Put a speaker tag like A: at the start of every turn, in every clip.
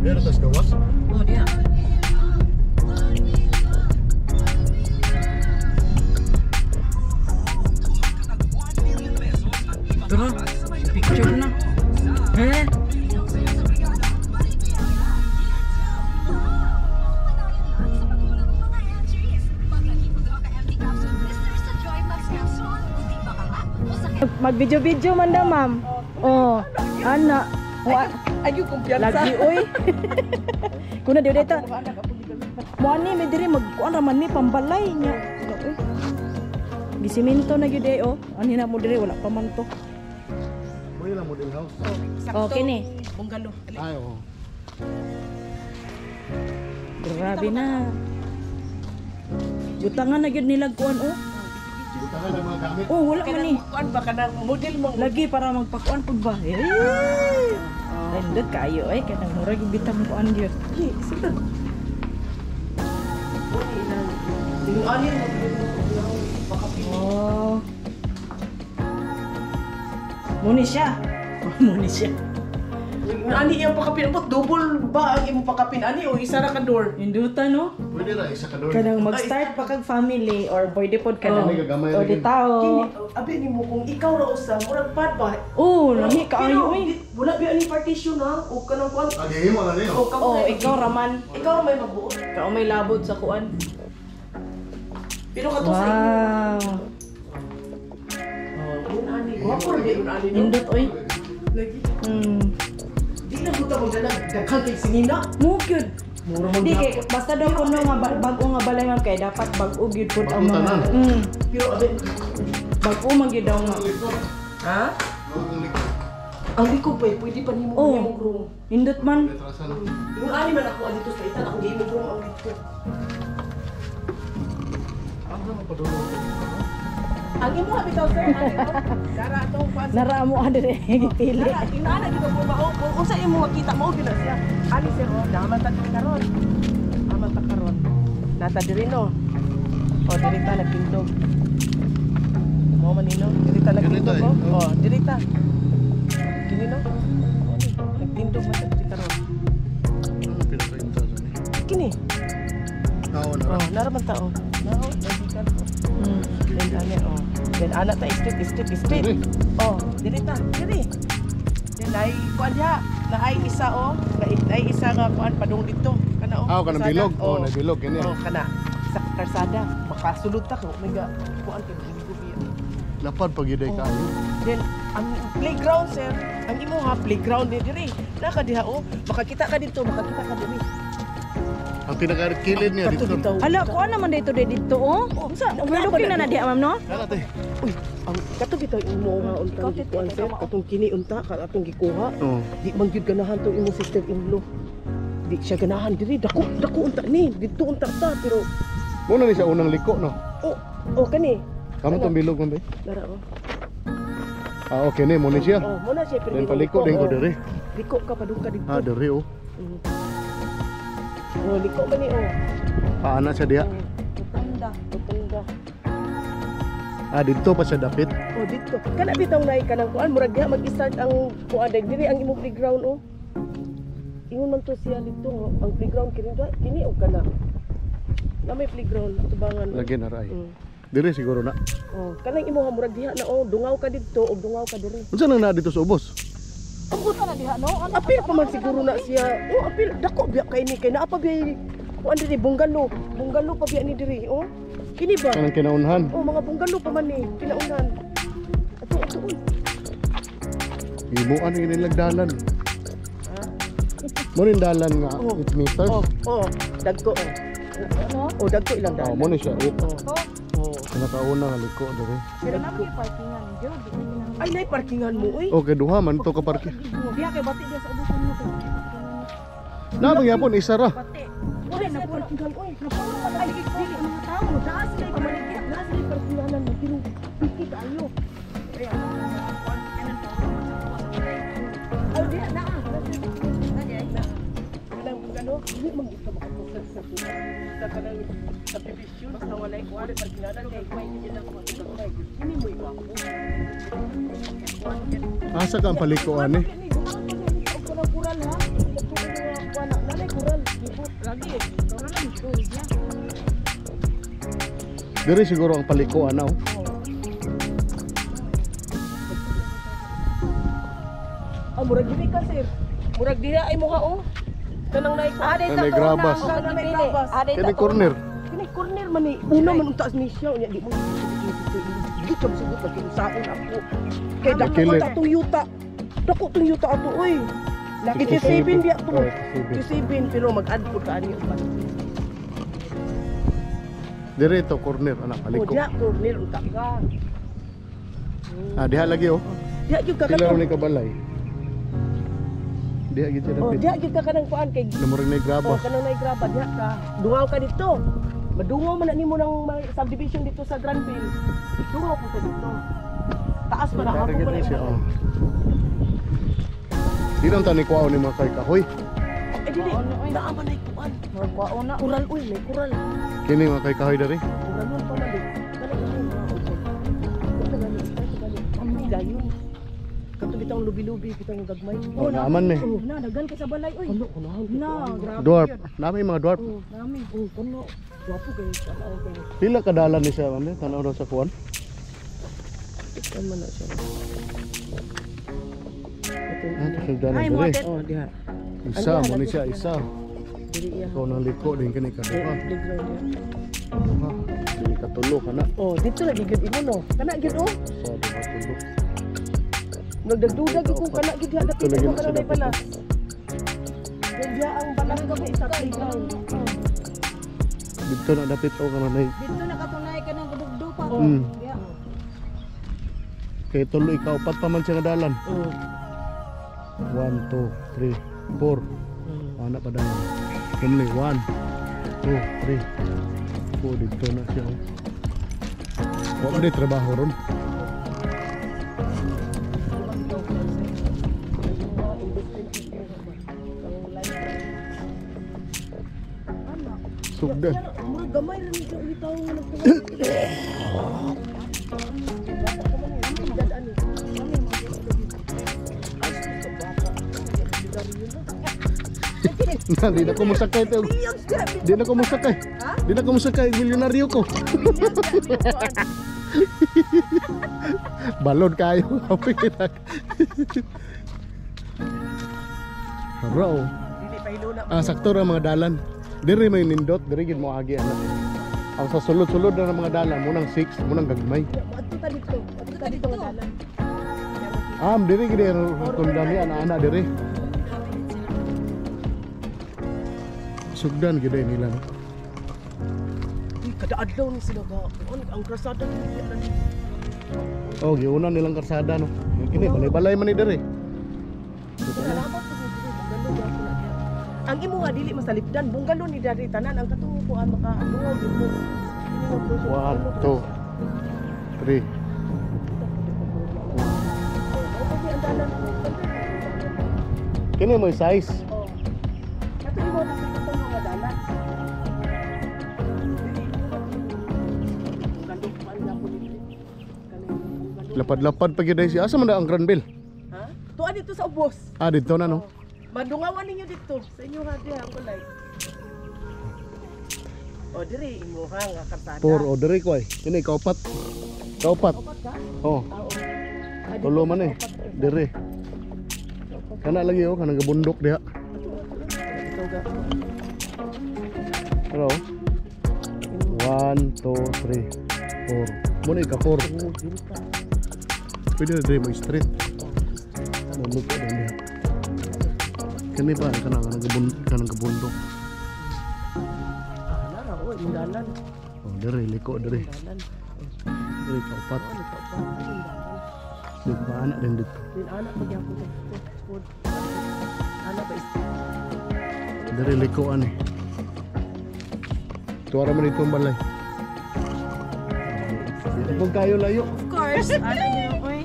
A: Pero tas gawas.
B: Oh, diha. Tara, picture na. Eh?
C: Mag-video-video man daw, ma'am. Oh, ana.
D: Ay, yung kumpiyansa.
C: Lagi oy. Kuna di dito. Mo ani mi diri magkuan ra man mi pambalay nya. Uy. Gisiminto na gyud eh oh. Ani na mo diri wala pa man to.
A: Mo lang model house.
C: Oh, kini.
D: Bungalo.
A: Ay, oo.
C: Grabe na. Butangan na gyud nila kuan oh.
A: Butangan ang mga gamit.
C: Oh, wala man ni.
D: Kuan ba kanang model mo?
C: Lagi para magpakuan pud ba. Eh. Nindot kayo eh kanang murag bitang kuan gyud.
D: Ay, sulod. Yung ani mo.
C: Oh. Muni siya. Muni siya.
D: Yung ani iyang pakapin, but double ba ang imong pakapin ani o isa ra ka door?
C: Induta no?
A: Pwede ra isa ka doon.
C: Kanang mag-start pa kag family or pwede pod ka
A: Oh.
C: nang
A: Gamay
C: o
A: ra
C: di
A: gyud.
C: tao.
D: Kini, abi nimo kung ikaw ra usa, murag pad ba?
C: Oh, lami kaayo
D: Pero,
C: oy.
D: wala biya ni partition ha, o kanang kuan.
A: Agi mo na niyo.
D: O kamo
C: Oh,
D: na-
C: ikaw raman.
D: Ikaw ra may magbuot.
C: Ikaw may labod sa kuan.
D: Pero kato sa inyo.
C: Wow.
D: Oh, yun ani. Gwapo ra yun ani no.
C: Nindot oy.
D: Lagi. Di na buta mo dala daghan kay sinina.
C: Mo gyud.
D: Mura man
C: Di kay basta daw kuno nga bag-o nga balay man kay dapat bag-o gyud pud ang
A: Bag-o
C: mga.
A: tanan.
D: Pero abi
C: Bag-o man gyud daw nga.
D: Ha? Ang likod pa eh, pwede pa nimo
C: Oh.
D: imong room.
C: Nindot man.
A: Retrasan.
D: Yung ani man ako dito sa itan ako gihimong room ang dito. Ang imo bitaw sir, ani mo. Dara atong kuan.
C: Nara mo adre gipili.
D: Dara ingana gid ko mao kung unsa imo makita mao gyud na siya. Ani sir oh, daman ta diri karon. Aman ta karon. Nata diri no. Oh, diri ta nagtindog. Mo man nino, diri ta nagtindog
A: Diri ta,
D: oh.
A: eh.
D: Oh, diri ta. Kini no. Ani, nagtindog man ta diri karon.
A: Ano pinaka-entrance ani?
D: Kini.
A: Oo, nara.
D: Oh, nara man ta oh. Nao, nagbikan ko. Then ani oh. Then ana ta street street street.
A: Diri.
D: Oh, diri ta, diri. Then ay kuan diha, na ay isa oh, na ay isa nga kuan padung dito. Kana oh.
A: Ah, kanang
D: kalsada.
A: bilog. Oh, na bilog kini.
D: Oh, kana sa kalsada, makasulod ta ko may ga kuan kay bigo biya.
A: Lapad pag gyud ay
D: Oh.
A: kaayo.
D: Then ang playground sir, ang imo ha playground ni diri. Naka diha oh, makakita ka dito, makakita ka diri.
A: Ang pinaka-kilid niya
D: Kato
A: dito.
D: bitaw.
C: Ala, kuan naman dito dito oh. Unsa? Overlooking na na diha ma'am no?
A: Kana te.
D: Uy, ang kato bitaw imo nga untang gikuan sir, katong kini unta, katong gikuha.
A: Oh.
D: Di man gyud ganahan tong imong sister in law. Di siya ganahan diri, dako dako unta ni, didto unta ta pero
A: Mo na ni siya unang liko no.
D: oh, oh kani.
A: Kamo tong bilog man be.
D: Dara oh.
A: Ah, okay ni mo ni siya.
D: Oh, mo na siya pero
A: Then paliko din ko
D: oh.
A: diri.
D: Liko ka padung ka didto.
A: Ah, diri oh.
D: Oh, liko man ni oh.
A: Paana siya diha.
D: Rotunda, rotunda.
A: Ah, didto pa siya dapit.
D: Oh, didto. Kana bitaw nay kanang kuan murag diha mag-start ang kuan diri diri ang imong playground oh. Ingon man to siya didto oh. Ang playground kini kini og kana. Na may playground tubangan.
A: Lagi na ra ay. Diri siguro na.
D: Oh, kanang imo ha murag diha na oh, dungaw ka didto og dungaw ka diri.
A: Unsa nang naa dito sa ubos?
C: Buta na diha no? Ano?
D: Apil pa man siguro na siya. Oh, apil dako biya kay ni kay naa pa biya kuan diri bungalo. Bungalo pa biya ni diri oh. Kini ba?
A: Kanang kinaunhan.
D: Oh, mga bungalo pa man ni kinaunhan. Ato ato oy.
A: Imo ano yun nilang dalan. Mo rin dalan nga
D: Oh.
A: 8 meters.
D: Oh, oh, dagko oh.
C: Ano?
D: Oh, dagko ilang dalan.
A: Oh, mo ni siya 8.
D: Oh. Oh.
A: Pinakauna nga liko diri.
C: Pero na may parkingan gyud.
D: Ay, nay parkingan mo oy.
A: Okay, duha man to ka parke.
C: Diha kay bati diha sa ubusan mo kay.
A: Na magyapon isa ra.
C: Bati. Wala na po.
D: Parkingan oy.
C: Napuno pa na dili mga tao. Naa sila pamaligya.
D: Naa sila parkinganan mo pero piki kaayo.
C: Oh, diha naa.
D: Kanang bungalo, dili man gyud ka makapusad sa kuan. Sa kanang sa division basta walay kuan parkinganan kay kuan. Kini mo igwapo.
A: Asa ka ang paliko ani?
D: Kanang kural ha.
C: Lagi, karon lang ito niya.
A: Diri siguro ang paliko ana oh.
D: Ah, murag dili ka, sir. Murag diha ay mukha oh. Kanang naik.
C: Ah,
A: Ay, may grabas.
D: Kanang may grabas.
A: Kini corner.
D: Kini corner man ni. Una man unta ni siya unya di mo. Gitong sugot lagi unsaon ako. Kay dako
A: Kilid.
D: ta Toyota. Dako Toyota ato oy. 87 biya to.
A: Oh, 87.
D: 87 pero mag-add po ka ani uban.
A: Diri to corner ana
D: Oh,
A: paliko.
D: diha corner unta ka.
A: Ah, diha lagi oh.
D: Diha gyud ka
A: Pila
D: kanang.
A: ron ni kabalay. Diha gid siya
D: Oh,
A: dapit.
D: diha gyud ka kanang kuan kay
A: Namor ni
D: Oh,
A: grabas.
D: kanang nay graba diha ka. Dungaw ka dito. Madungaw man na nimo ng mga subdivision dito sa Granville. Dungaw po ka dito. Taas pa na
A: Diri
D: ako
A: gid
D: pa
A: ni
D: na.
A: siya oh. Di lang tani kuwaon ni mga kay kahoy.
D: Eh dili, naa man ay kuan.
C: Murag kwaon na.
D: Kural uy, may kural.
A: Kini mga kay kahoy diri.
D: Kural pa man di. Kanang ano, mga usok. Ito gani, ito gani. Ang dayon. Kato bitang lubi-lubi, bitang gagmay.
A: Oh, naaman ni.
C: Na daghan kay sa balay oy.
D: Ano, kunahan.
C: Na, grabe.
A: Dwarf. Nami mga dwarf.
C: Nami.
D: Oh, kuno. Gwapo kayo. Tanaw kayo.
A: Pila kadalan ni siya mami? Tanaw daw sa kuwan.
D: Kuan man na siya. Ito.
A: Ah, sugdan
C: Ay,
A: diri.
C: mga tet.
D: Oh, diha.
A: Isa mo ni siya isa.
D: Dili iya.
A: Ikaw nang liko din kini ka duha.
D: Playground diha.
A: Duha. Dili katulo kana.
D: Oh, dito lagi gyud imo no. Kana gyud oh.
A: Sa duha tulo.
D: Nagdagdudag ko kana gyud diha dapit
A: Dito lagi
D: ko
A: na
D: kana
A: siya
D: may
A: dapit.
D: balas. Then diha ang balas gabi sa playground.
A: Dito na dapit o kana nay.
C: Dito na katunay ka ng gubugdo pa. Diha.
A: Kay tulo ikaw upat pa man siya nga dalan.
D: Oh.
A: 1 2 3 4. Ana pa dalan. Kumli 1 2 3 4 dito na siya. oh. Wa man di trabaho ron. Sugdan.
D: Murag gamay ra ni siya ulit tawo nga nagtuwa.
A: Di na ko masakay to. Di na ko masakay. Di na ko masakay, milyonaryo ko. Balod kayo. Hara oh.
D: Dili pa hiluna.
A: Ah, sakto ra mga dalan. Diri may nindot, diri gid mo agi ana. Ang sa sulod-sulod na ng mga dalan, munang 6, munang gagmay.
D: Adto ta dito. Adto ta dito nga dalan.
A: Ah, diri gid kundami ana-ana diri. Sugdan gid ay nila no.
D: Uy, kada adlaw ni sila ga. Ano ang krasada dili na ni.
A: Oh, giuna nilang karsada no. Kini balay-balay man ni diri.
D: Salamat po dili bungalo gyapon na diha. Ang imo nga dili masalipdan, bungalo ni dari tanan ang katong kuan maka dungaw gyud mo.
A: 1 2 3. Kini mo size.
D: Oh. Kato imo na sa katong mga dalan. Bungalo kuan gyapon dili. Kanang bungalo.
A: Lapad-lapad pa gyud ay siya. Asa man na ang Granville?
D: Ha? Tuan dito sa ubos.
A: Ah, dito na no.
D: Madungawan ninyo dito sa inyo ha diha ang kulay. O diri imo ha nga karsada.
A: 4 o diri ko ay. Kini kaupat. Kaupat.
D: Upat ka?
A: Oh,
D: Ah, oo. Ah, dito
A: tulo man eh.
D: upat ka.
A: Diri. Kana lagi oh, kanang gabundok diha.
D: Ito ga.
A: Pero 1 2 3 4. Mo na ika 4.
D: Oh, diri ka.
A: Pwede na diri mo street. Maluto din diha. Kini pa kanang kanang gabundok.
D: Ah, nara oy, mundalan.
A: Oh, diri liko diri.
D: Mundalan.
A: Diri kaupat.
D: Oh, ikaw pa. Mundalan.
A: Di ba anak din dito.
D: Din anak pa gyapon dito. Pod. Anak ba is
A: Diri liko ani. Tuwara man itong balay. Di kung kayo layo.
C: Of course. Ano niyo oy?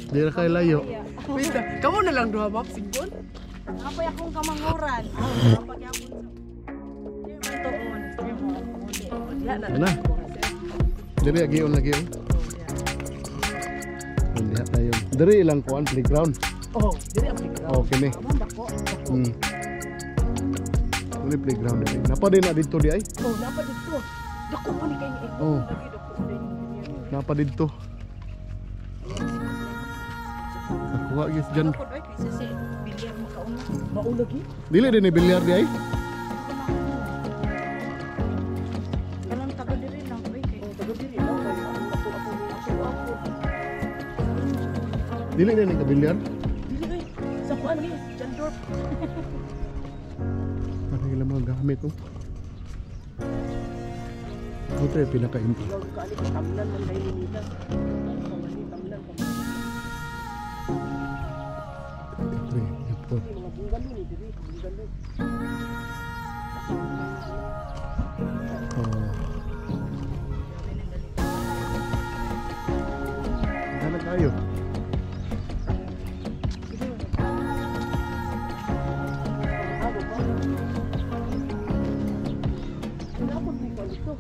A: Di ra kayo layo.
D: Wait, kamo na lang duha map sigbon.
C: Apoy akong kamanguran. Ah, pagyapon sa. Tuon.
D: Diha na.
A: Ana. Diri agion lagi oh. Diha tayo. Diri ilang kuan playground.
D: Oh, diri ang playground.
A: Okay ni.
C: Among dako.
A: Hmm. Ano yung playground diri? Napa din na dito di ay?
D: Oh, napa dito. Dako pa ni kay ni.
A: Oh.
D: Lagi dako ni.
A: Napa dito. Nakuha guys dyan.
C: Ako oy kaysa si bilyar makauna.
D: Mao lagi.
A: Dili din ni bilyar di ay?
C: Kanang taga diri lang oy kay.
D: Oh, taga diri lang kay ako ako ako ako.
A: Dili din ni ka bilyar.
D: Dili oy. Sa kuan ni, Jandorf.
A: Ano ilang mga gamit oh. Ito yung pinaka-impo.
D: Ikaw ka ani tamlan man dai ni nila. Tamlan pa man.
A: 3, 4.
D: Mga bungalo ni diri, bungalo.
A: Oh. Dala tayo.
D: Ano ba? Wala po ni kuan dito.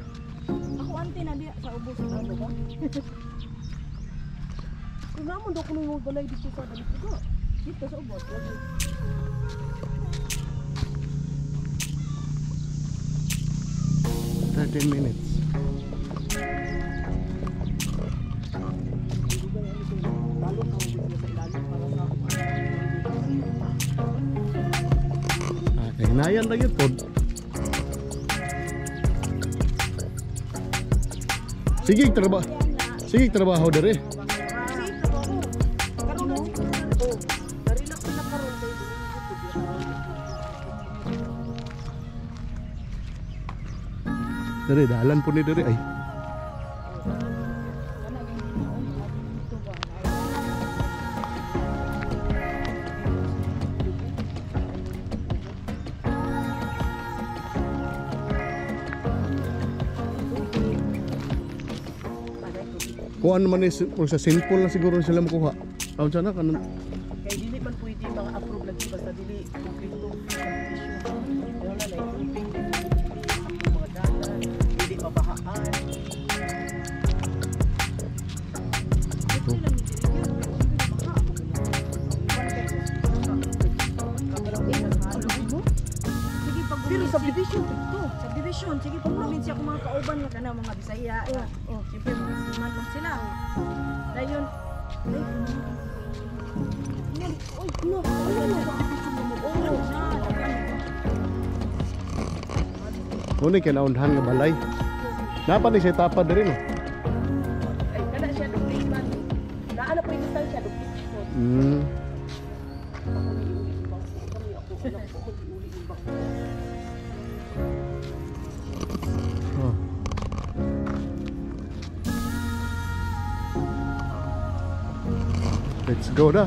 C: Ako ante na diya sa ubos.
D: Ano ba? Kung naman daw kuno yung balay dito sa Dalipuga.
C: Dito sa ubos.
D: Lagi.
A: 13 minutes.
D: Balot ang dito sa ilalim para sa
A: Ah, kay hinayan lagi pod. Sige, trabaho. Sige, trabaho dere.
D: Karon na siguro. Oh, narelak sila karon kay Domingo po diya.
A: Dere dalan po ni dere ay.
C: Kana gyud dito ba?
A: Kuan man ni kung sa simple na siguro sila makuha. Aon sana kanon
D: Kay dili man pwede mga approve lagi basta dili kumpleto ang issue. Wala na tubig, dili sakto mga dalan, dili mabahaan.
A: ito.
C: Sige pag
D: Pero subdivision dito.
C: Subdivision, sige pag probinsya ako mga kauban nga kana mga Bisaya. Oh, siyempre mga siman man sila. Dayon. Ay,
D: Oy, no. Ano na subdivision mo? Oh,
C: na, daghan.
A: Muna kay naunhan nga balay. Napa ni siya tapad dere no.
D: Ay, kana siya duplicate man. Naana po yung distansya duplicate ko. Ako ni iuli yung bangko. Kami ako anak ko ako iuli yung bangko.
A: Oh. Let's go na.